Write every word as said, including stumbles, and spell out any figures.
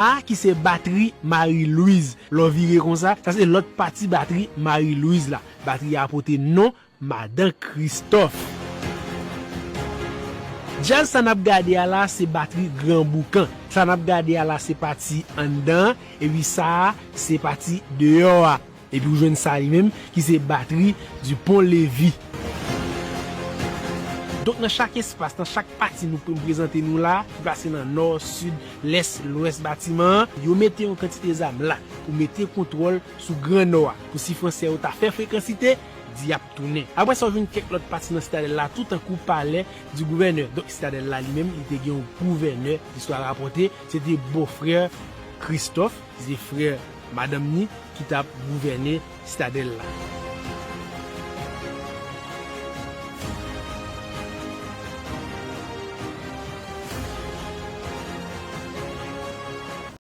A ki se batri Marie Louise. Lè w vire konsa, sa se lòt pati batri Marie Louise la. Batri a pote non Madan Kristòf. Djaz sa n ap gade a la se batri Gran Boukan. Sa n ap gade a la se pati anndan an, epi sa a se pati deyò a. Epi ou jwenn sa li menm ki se batri Dupont Lévy. Donk nan chak espas, nan chak pati nou pre- prezante nou la, ki plase nan nò, sid, lès, lwès batiman an, yo mete yon kantite zam la pou mete kontwòl sou Gran Nò a, pou si fransè yo ta fè frekansite, di y ap tounen. Apre sa, w jwenn kèk lòt pati nan Sitadèl la tou, tankou palè di gouvènè. Donk, Sitadèl la li menm, li te gen yon gouvènè, istwa rapòte, se te bòfrè Kristòf, se te frè madanm ni, ki t ap gouvène Sitadèl la.